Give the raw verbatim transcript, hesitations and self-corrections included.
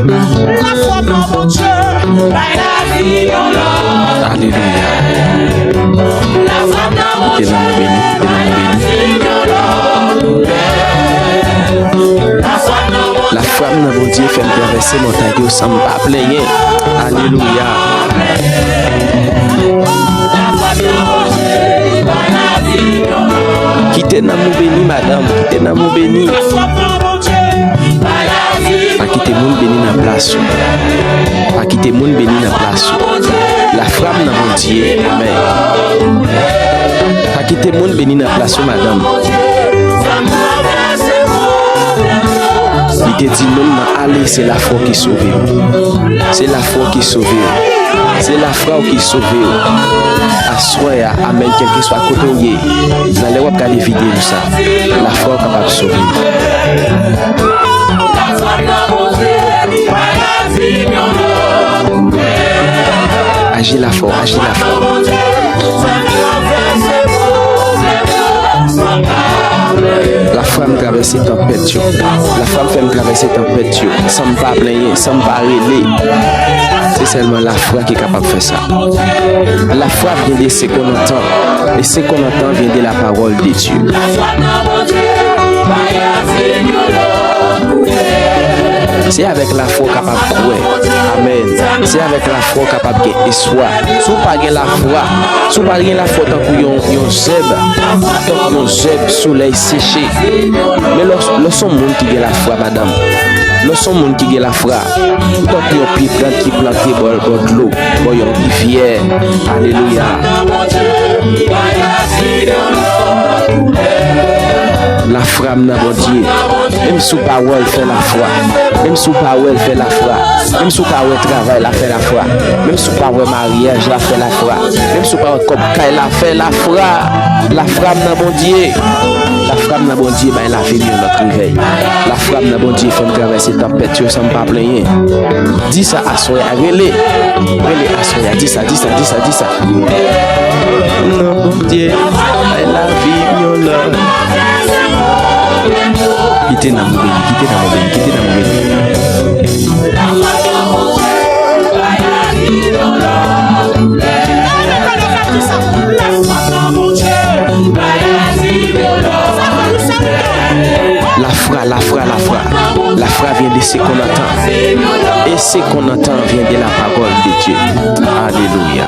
Alelouya. Kite nanm ou beni, kite nanm ou beni. Lafwa m nan Bondye fè m travèse montay yo san m pa plenyen. Alelouya. Kite nanm ou beni, madanm. Kite nanm ou beni. Pa kite moun beni nan plas ou. Pa kite moun beni nan plas ou. Lafwa m nan Bondye. Amèn. Pa kite moun beni nan plas ou, madanm. Li te di, nonm nan, ale, se lafwa w ki sove w. Se lafwa w ki sove w. Se lafwa w ki sove w. Aswè a, amèn, kèlkeswa kote w ye, nan lè w ap gade videyo sa, lafwa w kapab sove w. Aji lafwa w, aji lafwa w. Lafwa m travèse tanpèt yo. Lafwa m fè m travèse tanpèt yo. San m pa plenyen, san m pa rele. Se sèlman lafwa ki kapab fè sa. La foi vient de ce qu'on entend, et ce qu'on entend vient de la parole de Dieu. Se avèk lafwa w kapab kwè. Amèn. Se avèk lafwa w kapab gen espwa. Si w pa gen lafwa, si w pa gen lafwa tankou yon, yon zèb, tankou yon zèb solèy seche. Men lè w, lè w se yon moun ki gen lafwa, madanm, lè w se yon moun ki gen lafwa, tankou yon pye plant ki plante bò, bò dlo, bò yon rivyè. Alelouya. Lafwa m nan Bondye. Menm si w pa wè l, fè lafwa. Menm si w pa wè l, fè lafwa. Menm si w pa wè travay la, fè lafwa. Menm si w pa wè maryaj la, fè lafwa. Menm si w pa wè kòb kay la, fè lafwa. Lafwa m nan Bondye. Lafwa m nan Bondye bay lavi m yon lòt revèy. Lafwa m nan Bondye fè m travèse tanpèt yo san m pa plenyen. Di sa aswè a, rele. Rele aswè a, di sa, di sa, di sa, di sa. Non, Bondye, bay lavi m yon lòt. Kite nanm ou beni, kite nanm ou beni, kite nanm ou beni. Lafwa, lafwa, lafwa. Lafwa vyen de se konn antan. E se konn antan vyen de la pawòl de Dye. Alelouya.